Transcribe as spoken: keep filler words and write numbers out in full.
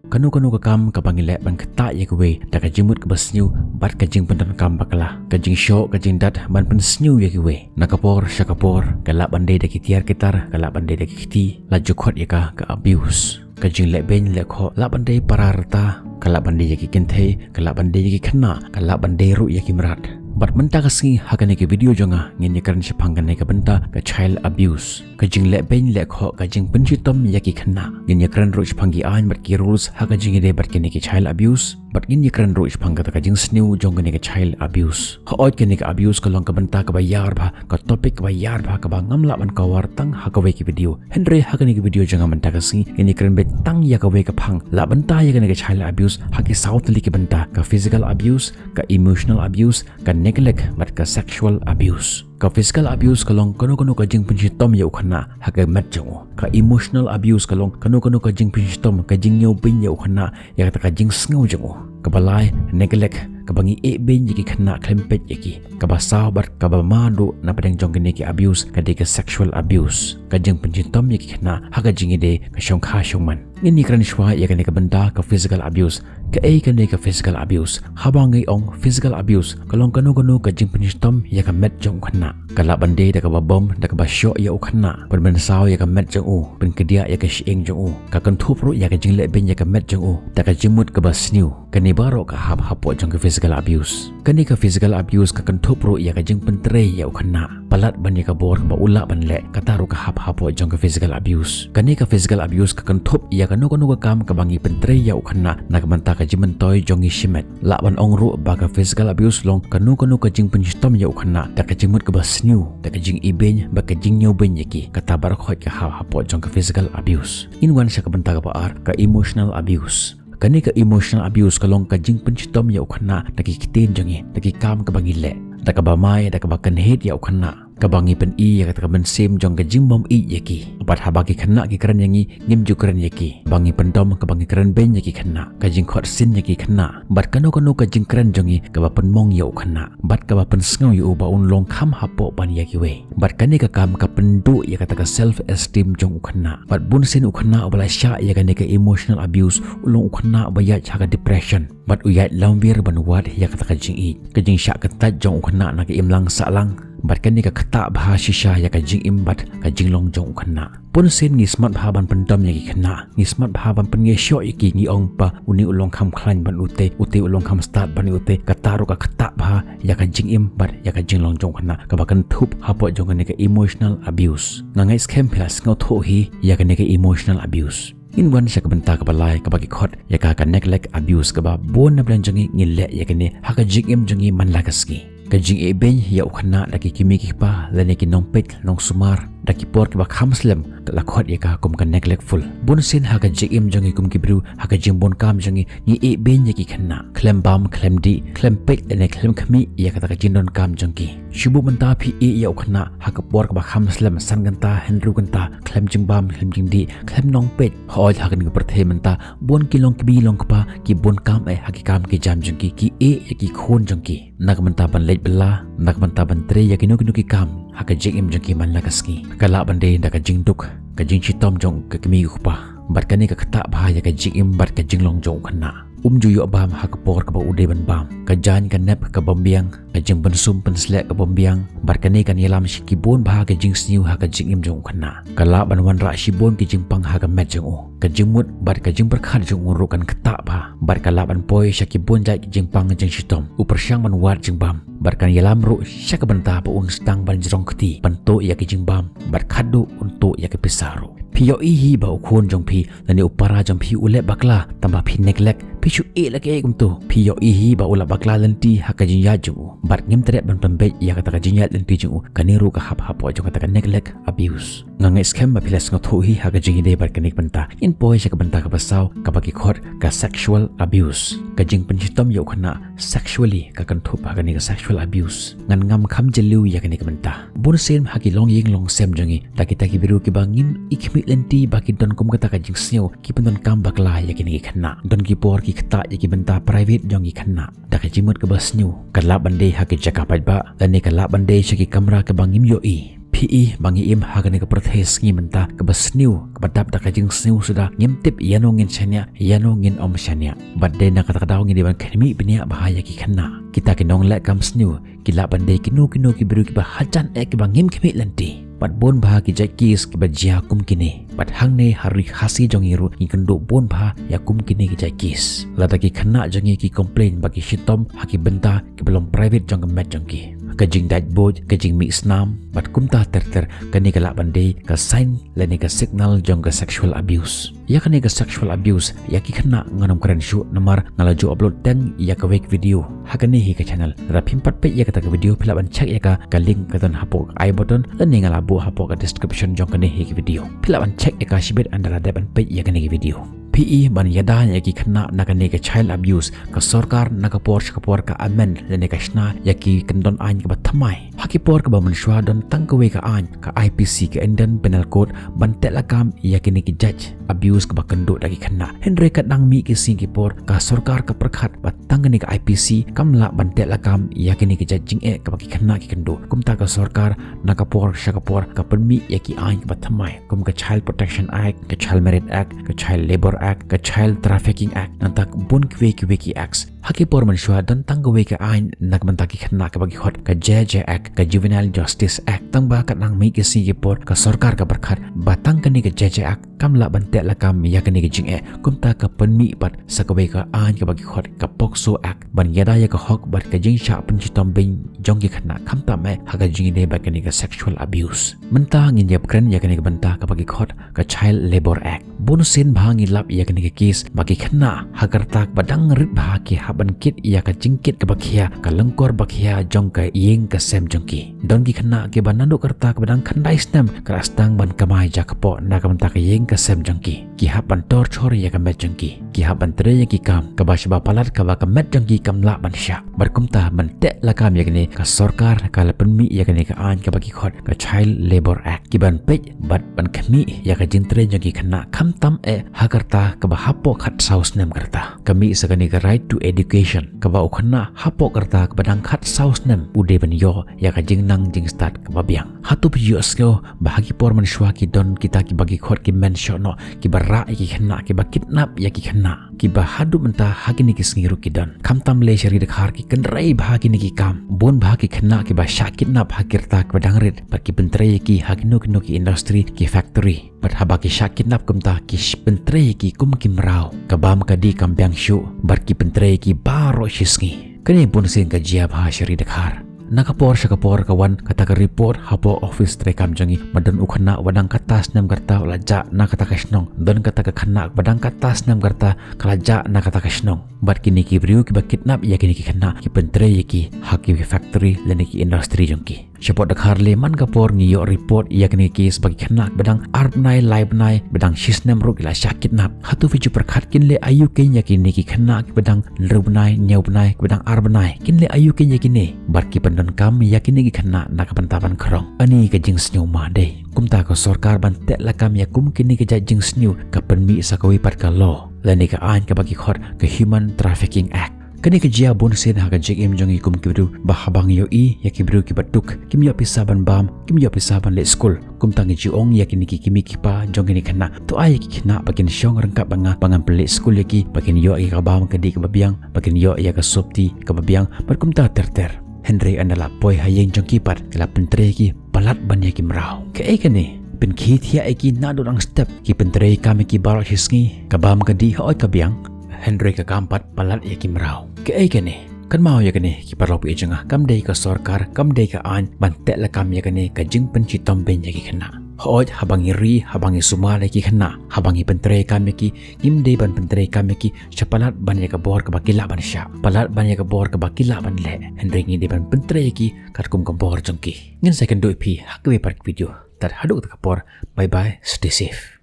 Kano kano ka kam kaba ngi leh ban ktah ïa kiwei da ka jingmut kaba sniew bad ka jingpyndonkam bakla, ka jingshoh ka jingdat ban pynsniew ïa kiwei. Na ka por sha ka por, ka lah ban dei da ki tiar ki tar, ka lah ban dei da ki kti, la ju khot ïa ka ka abuse. Ka jingleh beiñ leh khoh lah ban dei para rta, ka lah ban dei ïa ki kynthei, ka lah ban dei ïa ki khynnah, ka lah ban dei ruh ïa ki mrad. Bad mynta ka sngi ha kane ka video jong nga ngin ïakren shaphang kane ka bynta ka child abuse. Ka jingleh beiñ leh khoh, ka jingpynshitom ïa ki khynnah. Ngin ïakren ruh shaphang ki aiñ bad ki rules ha ka jingïadei bad kine ki child abuse. Bad ngin ïakren ruh shaphang kata ka jingsniew jong kane ka child abuse. Hooid, kane ka abuse ka long ka bynta kaba ïar bha, ka topic kaba ïar bha kaba ngam lah ban cover tang ha kawei ka video. Hynrei ha kane ka video jong nga mynta ka sngi ngin ïakren beit tang ïa kawei ka phang la bynta ïa kane ka child abuse ha ki saw tylli ki bynta: ka physical abuse, ka emotional abuse, ka neglect bad ka sexual abuse. Ka physical abuse ka long kano kano ka jingpynshitom ïa u khynnah ha ka met jong u. Ka emotional abuse ka long kano kano ka jingpynshitom, ka jingñiew beiñ ïa u khynnah ïa kata ka jingsngew jong u. Kaba lai, neglect, kaba ngi ïeh beiñ ïa ki khynnah khlem peit ïa ki. Kaba saw bad kaba ma duh na pdeng jong kine ki abuse ka dei ka sexual abuse, ka jingpynshitom ïa ki khynnah ha ka jingïadei, ka shongkha shongman. Ngin ïakren shuwa ïa kane ka bynta ka physical abuse. Kaei kane ka physical abuse? Haba ngi ong physical abuse, ka long kano kano ka jingpynshitom ïa ka met jong u khynnah. Ka lah ban dei da kaba bom, da kaba shoh ïa u khynnah, pynmynsaw ïa ka met jong u, pynkdiah ïa ka shyieng jong u. Ka kynthup ruh ïa ka jingleh beiñ ïa ka met jong u da ka jingmut kaba sniew. Kane baroh ka hap hapoh jong ka physical abuse. Kane ka physical abuse ka kynthup ruh ïa ka jingpyntrei ïa u khynnah, palat ban ïa ka bor kaba u lah ban leh, kata ruh ka hap hapoh jong ka physical abuse. Kane ka physical abuse ka kynthup ïa kano kano ka kam kaba ngi pyntrei ïa u khynnah na ka bynta ka jingmyntoi jong ngi shimet. Lah ban ong ruh ba ka physical abuse long kano kano ka jingpynshitom ïa u khynnah da ka jingmut kaba sniew, da ka jingïeh beiñ bad ka jingñiew beiñ ïa ki. Kata baroh khoit ka hap hapoh jong ka physical abuse. Ngin wan sha ka bynta kaba ar, ka emotional abuse. Kane ka emotional abuse ka long ka jingpynshitom ïa u khynnah da ki ktien jong ngi, da ki kam kaba ngi leh, da kaba mai, da kaba kynhied ïa u khynnah, kaba ngi pyni ïa kata ka mynsiem jong ka jingbym ïeit ïa ki. Bad haba ki khynnah ki kren ïa ngi, ngim ju kren ïa ki. Ba ngi pyndom, kaba ngi kren beiñ ïa ki khynnah, ka jingkhot sien ïa ki khynnah, bad kano kano ka jingkren jong ngi kaba pynmong ïa u khynnah, bad kaba pynsngew ïa u ba un long kham hapoh ban ïa kiwei. Bad kane ka kam ka pynduh ïa kata ka self esteem jong u khynnah. Bad bunsien u khynnah uba la shah ïa kane ka emotional abuse u long u khynnah uba ïaid ha ka depression. Bad u ïaid lamwir ban wad ïa kata ka jingïeit. Ka jingshah kyntait jong u khynnah na ka imlang sahlang. Bad kane ka ktah bha shisha ïa ka jingim bad ka jinglong jong u khynnah. Bunsien ngi smat bha ban pyndom ïa ki khynnah, ngi smat bha ban pynneh shoh ïa ki, ngi ong ba une u long kham khlaiñ ban ute, ute u long kham stad ban ute, kata ruh ka ktah bha ïa ka jingim bad ïa ka jinglong jong u khynnah, kaba kynthup hapoh jong kane ka emotional abuse. Nga ngeit skhem phi la sngewthuh hi ïa kane ka emotional abuse. Ngin wan sha ka bynta kaba lai, kaba ki khot ïa ka ka neglect abuse, kaba bun na pdeng jong ngi ngi leh ïa kane ha ka jingim jong ngi man la ka sngi. Ka jingïeh beiñ ïa u khynnah da ki kmie ki kpa lane ki nongpeit nongsumar da ki por kiba kham slem, ka la khot ïa ka kum ka neglectful. Bunsien ha ka jingim jong ngi kum ki briew, ha ka jingbun kam jong ngi, ngi ïeh beiñ ïa ki khynnah, khlem bam, khlem dih, khlem peit lane khlem khmih ïa kata ka jingdonkam jong ki. Shu bun mynta phi ïeh ïa u khynnah ha ka por kaba kham slem, san kynta, hynriew kynta, khlem jingbam, khlem jingdih, khlem nongpeit. Hooid, ha kane ka pyrthei mynta bun ki long kmie long kpa ki bun kam eh ha ki kam ki jam jong ki, ki ïeh ïa ki khun jong ki. Na ka bynta ban leit bylla, na ka bynta ban trei ïa kino kino ki kam ha ka jingim jong ki man la ka sngi. Ka lah ban dei da ka jingduk, ka jingshitom jong ka kmie u kpa. Bad kane ka ktah bha ïa ka jingim bad ka jinglong jong u khynnah. Um ju ïoh bam ha ka por kaba u dei ban bam. Ka jaiñ ka nep ka bym biang, ka jingpynsum pynsleh ka bym biang. Bad kane kan ïalam sha ki bun bha ka jingsniew ha ka jingim jong u khynnah. Ka lah ban wanrah shibun ki jingpang ha ka met jong u. Ka jingmut bad ka jingpyrkhat jong u ruh kan ktah bha. Bad ka lah ban poi sha ki bun jait ki jingpang jingshitom. U pyrshang ban wad jingbam. Bad kan ïalam ruh sha ka bynta ba un sdang ban jrong kti, ban tuh ïa ki jingbam, bad khatduh un tuh ïa ki pisa ruh. Phi ïohi hi ba u khun jong phi lane u para jong phi u leh bakla, tangba phi neglect, phi shu ïeh la kaei kumto. Phi ïohi hi ba u la bakla lynti ha ka jingïaid jong u. Bad ngim treh ban pynbeit ïa kata ka jingïaid lynti jong u, kane ruh ka hap hapoh jong kata ka neglect abuse. Nga ngeit skhem ba phi la sngewthuh hi ha ka jingïadei bad kane ka bynta. Ngin poi sha ka bynta kaba saw, kaba ki khot ka sexual abuse. Ka jingpynshitom ïa u khynnah sexually, ka kynthup ha kane ka sexual abuse. Ngan ngam kham jylliew ïa kane ka bynta. Bunsien ha ki longïing longsem jong ngi, da kita ki briew kiba ngim i khmih lynti ba ki don kum kata ka jingsniew, ki pyndonkam bakla ïa kine ki khynnah. Don ki por ki ktah ïa ki bynta private jong ki khynnah da ka jingmut kaba sniew. Ka lah ban dei ha ki jaka paidbah lane ka lah ban dei sha ki kamra kaba ngim ïohi. Phi i ba ngi im ha kane ka pyrthei sngi mynta kaba sniew, kaba dap da ka jingsniew suda, ngim tip ïano ngin shaniah, ïano ngin ym shaniah. Bad dei na kata ka daw ngi dei ban khmih bniah bha ïa ki khynnah. Kita ki nongleh kam sniew ki lah ban dei kino kino ki briew kiba hajan eh kiba ngim khmih lynti. Bad bun bha ki jait case kiba jia kum kine. Bad hangne ha ri Khasi jong ngi ruh ngi kynduh bun bha ïa kum kine ki jait case. Lada ki khynnah jong ngi ki complain ba ki shitom ha ki bynta kiba long private jong ka met jong ki, ka jingdait buit, ka jingmih snam, bad kumta ter ter, kane ka lah ban dei ka sign lane ka signal jong ka sexual abuse. Ïa kane ka sexual abuse ïa ki khynnah ngan ym kren shuh namar nga la ju upload teng ïa kawei ka video ha kane hi ka channel. Lada phim pat peit ïa kata ka video phi lah ban check ïa ka, ka link ka don hapoh ka i button lane nga la buh hapoh ka description jong kane hi ka video. Phi lah ban check ïa ka shibit ynda la dep ban peit ïa kane ka video. Phi i ban ïada ïa ki khynnah na kane ka child abuse, ka sorkar na ka por sha ka por ka amend lane ka shna ïa ki kyndon aiñ kaba thymmai. Ha ki por kaba mynshuwa don tang kawei ka aiñ, ka I P C, ka Indian Penal Code, ban teh lakam ïa kine ki jait abuse kaba kynduh da ki khynnah. Hynrei ka dang mih ki sngi ki por ka sorkar ka pyrkhat ba tang kane ka I P C kam lah ban teh lakam ïa kine ki jait jingeh kaba ki khynnah ki kynduh. Kumta ka sorkar na ka por sha ka por ka pynmih ïa ki aiñ kaba thymmai kum ka Child Protection Act, ka Child Marriage Act, ka Child Labour Act, ka Child Trafficking Act, nangta bun kiwei kiwei ki acts. Ha ki por mynshuwa don tang kawei ka aiñ na ka bynta ki khynnah kaba ki khot ka J J Act, ka Juvenile Justice Act, tang ba ka dang mih ki sngi ki por ka sorkar ka pyrkhat ba tang kane ka J J Act kam lah ban teh lakam ïa kane ka jingeh. Kumta ka pynmih pat sa kawei ka aiñ kaba ki khot ka POCSO Act ban ïada ïa ka hok bad ka jingshah pynshitom beiñ jong ki khynnah khamtam eh ha ka jingïadei bad kane ka sexual abuse. Mynta ngin ïa kren ïa kane ka bynta kaba ki khot ka Child Labour Act. Bun sien bha ngi lap ïa kane ka case ba ki khynnah ha ka rta kaba dang rit bha ki hap ban kit ïa ka jingkit kaba khia, ka lyngkor ba khia jong ka ïing ka sem jong ki. Don ki khynnah kiba naduh ka rta kaba dang khyndai snem ka la sdang ban kamai jakpoh na ka bynta ka ïing ka sem jong ki. Ki hap ban torture ïa ka met jong ki. Ki hap ban trei ïa ki kam kaba shaba palat kaba ka met jong ki kam lah ban shah. Bad kumta ban teh lakam ïa kane ka sorkar ka la pynmih ïa kane ka aiñ kaba ki khot ka Child Labour Act. Ki ban peit bad ban khmih ïa ka jingtrei jong ki khynnah khamtam eh ha ka rta kaba hapoh khatsaw snem ka rta. Ka mih sa kane ka right to education kaba u khynnah hapoh ka rta kaba dang khatsaw snem u dei ban ïoh ïa ka jingnang jingstad kaba biang. Hato phi ïohsngew ba ha ki por mynshuwa ki don kita kiba ki khot ki men shoh noh kiba rah ïa ki khynnah, kiba kidnap ïa ki khynnah, kiba haduh mynta ha kine ki sngi ruh ki don. Khamtam lei sha ri Dkhar ki kynrei bha kine ki kam. Bun bha ki khynnah kiba shah kidnap ha ki rta kiba dang rit bad ki pyntrei ïa ki ha kino kino ki industry, ki factory. Bad haba ki shah kidnap kumta ki sh-, pyntrei ïa ki kum ki mraw. Ka bam ka dih kam biang shuh bad ki pyntrei ïa ki baroh shi sngi. Kane bun sien ka jia bha sha ri Dkhar. Na ka por sha ka por ka wan kata ka report hapoh office treikam jong ngi ba don u khynnah uba dang kata snem ka rta u la jah na kata ka shnong. Don kata ka khynnah ba dang kata snem ka rta ka la jah na kata ka shnong. Bad kine ki briew kiba kidnap ïa kine ki khynnah ki pyntrei ïa ki ha ki factory lane ki industry jong ki. Shapoh Dkhar lei man ka por ngi ïoh report ïa kine ki case ba ki khynnah ba dang ar bnai, lai bnai, ba dang shi snem ruh ki la shah kidnap. Hato phi ju pyrkhat kin leh aïu keiñ ïa kine ki khynnah kiba dang hynriew bnai, hynñiew bnai, kiba dang ar bnai? Kin leh aïu keiñ ïa kine? Bad ki pyndonkam ïa kine ki khynnah na ka bynta ban khrong. Ani ka jingsniew ma dei. Kumta ka sorkar ban teh lakam ïa kum kine ki jait jingsniew ka pynmih sa kawei pat ka law lane ka aiñ kaba ki khot ka Human Trafficking Act. Kane ka jia bun sien ha ka jingim jong ngi kum ki briew ba haba ngi ïohi ïa ki briew kiba duk, kim ïoh pisa ban bam, kim ïoh pisa ban leit skul. Kumta ngi ju ong ïa kine ki kmie ki kpa jong kine ki khynnah, to ai ïa ki khynnah ba kin shong ryngkat bad nga ba ngan pynleit skul ïa ki, ba kin ïoh ïa ka bam ka dih kaba biang, ba kin ïoh ïa ka sopti kaba biang bad kumta ter ter. Hynrei ynda la poi ha ïing jong ki pat ki la pyntrei ïa ki palat ban ïa ki mraw. Kaei kane? Pynkhie thiah ïa ki naduh dang step, ki pyntrei kam ïa ki baroh shi sngi, ka bam ka dih hooid ka biang, hynrei ka kam pat palat ïa ki mraw. Kaei kane? Kynmaw ïa kane ki paralok ba ïeit jong nga, kam dei ka sorkar, kam dei ka aiñ ban teh lakam ïa kane ka jingpynshitom beiñ ïa ki khynnah. Hooid haba ngi ri, haba ngi sumar ïa ki khynnah, haba ngi pyntrei kam ïa ki, ngim dei ban pyntrei kam ïa ki sha palat ban ïa ka bor kaba ki lah ban shah, palat ban ïa ka bor kaba ki lah ban leh. Hynrei ngi dei ban pyntrei ïa ki katkum ka bor jong ki. Ngin sa ïakynduh ïa phi ha kawei pat ka video. Tad haduh katta ka por, bye bye, stay safe.